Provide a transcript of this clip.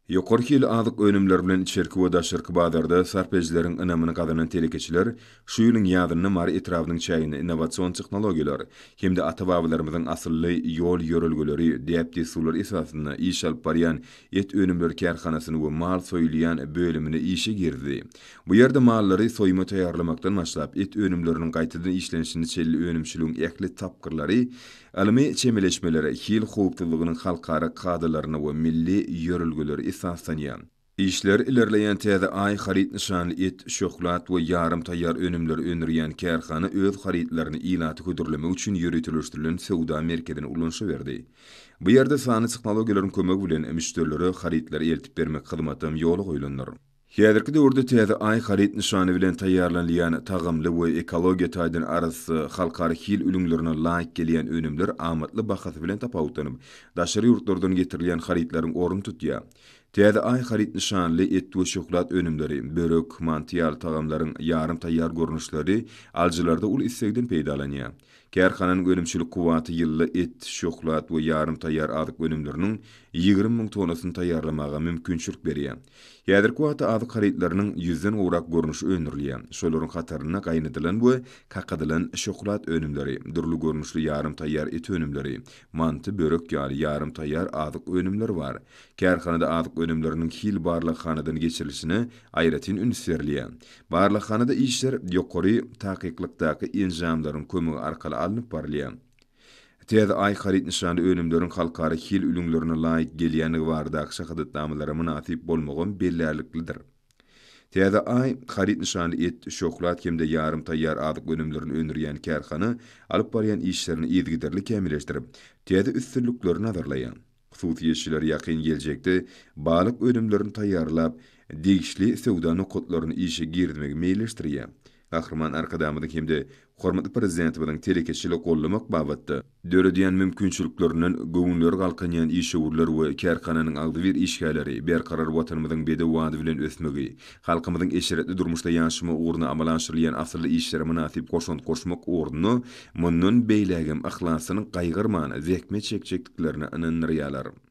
Ýokary hilli azyk önümleri bilen içerki we daşarky bazarda sarp edijileriň ynamyny gazanan telekeçiler şu ýylyň ýazynda Mary etrabynyň çäginde innowasion tehnologiýalar hem-de ata-babalarymyzyň asylly ýol-ýörelgeleri, däp-dessurlary esasynda iş alyp barýan et önümleri kärhanasyny we mal soýulýan bölümini işe girizdi. Bu ýerde mallary soýma taýýarlamakdan başlap, et önümleriniň gaýtadan işlenişine çenli önümçiligiň ähli tapgyrlary Ylmy çemeleşmelere, hil howpsuzlygynyň halkara kadalaryna we milli ýörelgelere esaslanýan, işleri ilerleýän Täze Aý haryt nyşanly et, şöhlat we ýarym taýýar önümleri öndürýän kärhana öz harytlaryny ilata hödürlemek üçin ýöriteleşdirilen söwda merkezini ulanyşa berdi. Bu ýerde sanly tehnologiýalaryň kömegi bilen müşderilere harytlary eltip bermek hyzmatam ýola goýlandyr. Häzirki döwürde Täze Aý haryt nyşany bilen taýýarlanylýan tagamly we ekologiýa taýdan arassa, halkara hil ülňülerine laýyk gelýän önümler amatly bahasy bilen tapawutlanyp, daşary ýurtlardan getirilýän harytlaryň ornuny tutýar. Täze Aý haryt nyşanly et we şöhlat önümleri, börek, manty ýaly tagamlaryň ýarym taýýar görnüşleri alyjylarda uly islegden peýdalanýar. Kärhananyň önümçilik kuwwaty ýylda et, şöhlat we ýarym taýýar azyk önümleriniň 20 müň tonnasyny taýýarlamaga mümkinçilik berýär. Häzirki wagtda azyk harytlarynyň ýüzden gowrak görnüşi öndürilýär. Şolaryň hatarynda gaýnadylan we kakadylan şöhlat önümleri, dürli görnüşli ýarym taýýar et önümleri, manty, börek ýaly ýarym taýýar azyk önümleri bar. Kärhanada azyk önümleriniň hil barlaghanadan geçirilişine aýratyn üns berilýär. Barlaghanada işler ýokary takyklykdaky enjamlaryň kömegi arkaly alnyp barylýar. Täze Aý haryt nyşanly önümleriň halkara hil ülňülerine laýyk gelýändigi baradaky şahadatnamalara mynasyp bolmagam bellärliklidir. Täze Aý haryt nyşanly et, şöhlat hem-de ýarym taýýar azyk önümlerini öndürýän kärhana alyp barýan işlerini yzygiderli kämilleşdirip, täze üstünlikleri nazarlaýar. Hususyýetçiler ýakyn geljekde balyk önümlerini taýýarlap, degişli söwda nokatlaryny işe girizmegi meýilleşdirýär. Gahryman Arkadagymyzyň hem-de hormatly Prezidentimiziň telekeçiligi goldamak babatda döredýän mümkinçiliklerinden göwünleri galkynýan işewürler we kärhananyň agzybir işgärleri Berkarar Watanymyzyň bedew ady bilen ösmegi, halkymyzyň eşretli durmuşda ýaşamagy ugrunda amala aşyrylýan asylly işlere mynasyp goşant goşmak ugrunda mundan beýlägem yhlasyny gaýgyrman zähmet çekjekdiklerine ynandyrýarlar.